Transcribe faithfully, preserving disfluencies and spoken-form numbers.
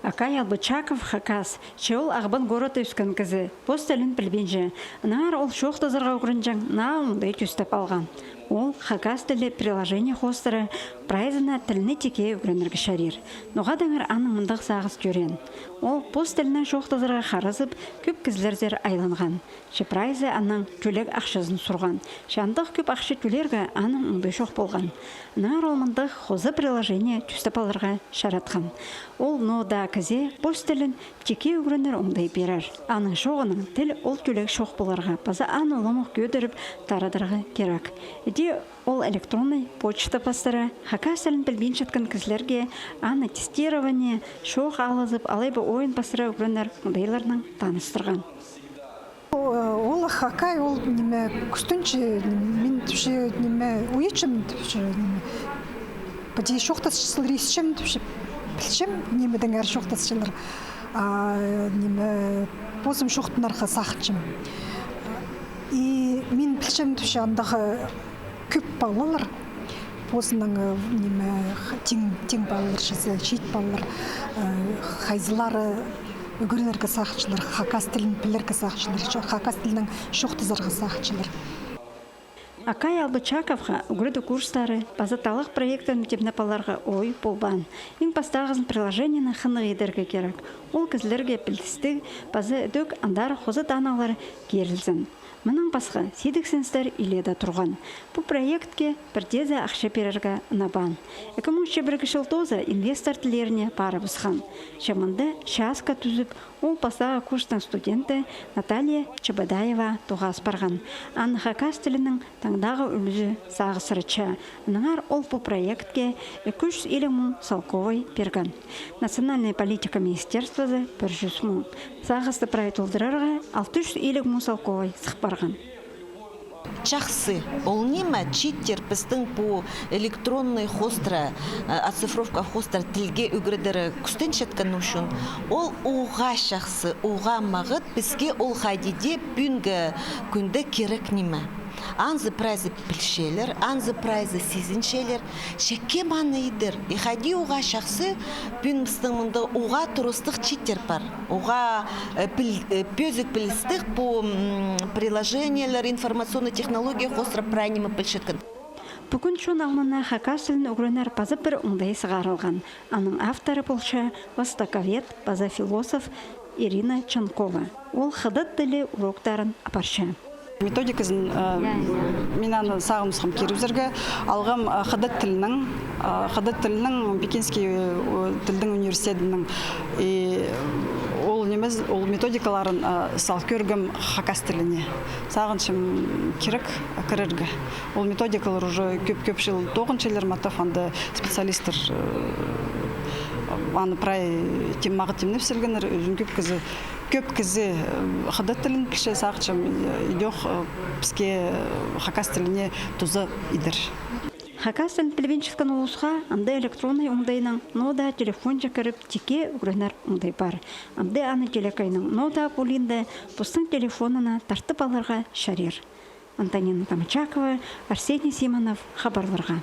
Акай Албычаков хакас, че ол Ағбан городта ӧскен кізі, пос тілін пілбинче. Аннаңар ол чоохтазарға ӱгренҷең наа оңдай тӧстеп алған. Ол хакас тілі приложение хоостыра прайзына тілні тикке ӱгренерге чарир. Ноға даңар аның мындағ сағыс тӧреен. Ол пос тілінең чоохтазарға харазып, кӧп кізілерзер айланған. Че прайзы аннаң тӧлег ахчазын сурған. Че андағ кӧп ахча тӧлирге аның оңдай чох полған. Аннаңар ол мындағ хоза приложение тӧстеп аларға чаратхан. Ол ноо даа кізее пос тілін тикке ӱгренер оңдай пирер. Аның чооғынаң тіл ол тӧлег чох поларға паза аны уламох кӧдіріп тарадарға кирек. Іди ол электронный почта пастыра хакас тілін пілбинчеткен кізілерге аны тестирование, чоох алызып, алай ба ойын пастыра ӱгренер оңдайларнаң таныстырған. Ол хакай, ол ниме, кӱстенче, мин тіпчем, ниме, уйатчам тіпчем, ниме. Піди чоохтасчалар, истчем тіпчем, пілчем, нимедеңер чоохтасчалар. А, ниме, позым чоохтанарға сағынчам. И мин пілчем тіпчем, андағы кӧп палалар, позының, э, ниме, х-, тиң, тиң палалар, чізе, чиит палалар, э, хайзылары ӱгренерге сағынчалар, хакас тілін пілерге сағынчалар, чо-, хакас тілінең чоохтазарға сағынчалар. Акай Албычаковха ӱгредіг курстары паза талах проекттерін тимнеп аларға ой полбаан. Иң пастағызын приложениені хынығ идерге кирек. Ол кізілерге пілдістіг паза ідӧк андар хоза танығлар кирілзін. Мынаң пасха, сидіксіністер илееде турған. Пу проектке пірдеезі ахча пирерге ынабаан. Ікі муң чибіргі чыл тооза инвестор тіллеріне парыбысхан. Че мында часка тӱзіп, ол пастағы курстың студенті Наталья Чебодаева тоғас парған. Аны хакас тілінің таңдағы ӱлӱзі сағыссыратча. Аннаңар ол пу проектке ікі чӱс илиг муң салковай пирген. Национальнай политика министерствозы пір чӱс муң. Сағысты прай толдырарға алты чӱс илиг муң салковай сых парған. Чахсы. Ол ниме, чииттер пістің пу электронный хоостыра, э, оцифровка хоостыра тілге ӱгредерге кӱстенчеткен ӱчӱн. Ол уғаа чахсы, уғаа мағат, піске ол хайди даа пӱӱнгі кӱнде кирек ниме. Анзы прайзы пілчелер, анзы прайзы сизінчелер. Че кем аны идер? И хайди уғаа чахсы, пӱӱн пістің мында уғаа турыстығ чииттер пар. Уғаа, э, піл-, э, пӧзік пілістіг пу, м, приложениелер, информационный технология хоостыра прай ниме пілчеткен. Пӱӱн чон алнына хакас тілін ӱгренер паза пір оңдай сығарылған. Аның авторы полча востоковед паза философ Ирина Чанкова. Ол хыдат тілі уроктарын апарча. Методиказын, э, мин аны сағыныбысхам кирібізерге, алғам, э, хыдат тілінің, э, хыдат тілінің Пекинский, э, тілдің университедінің, и ол нимес, ол методикаларын, э, сал кӧргем хакас тіліне. Сағынчам кирек кірерге. Ол методикалар уже кӧп-кӧп чыл тоғынчалар, матап анда специалисттер, э, аны прай тим-, мағат тимнеп салғаннар, ӱзін кӧп кізі Кӧп кізі, э, хыдат тілін пілче, сағынчам, э, идӧк, э, піске, э, хакас тіліне туза идер. Хакас тілін пілбинчеткен улусха анда электронный оңдайнаң ноо даа телефонҷа кіріп, тикке ӱгренер оңдай пар. Анда аны телекейнең ноо даа полиинда постың телефонына тартып аларға чарир. Антонина Тамачакова, Арсений Симонов, хабарларға.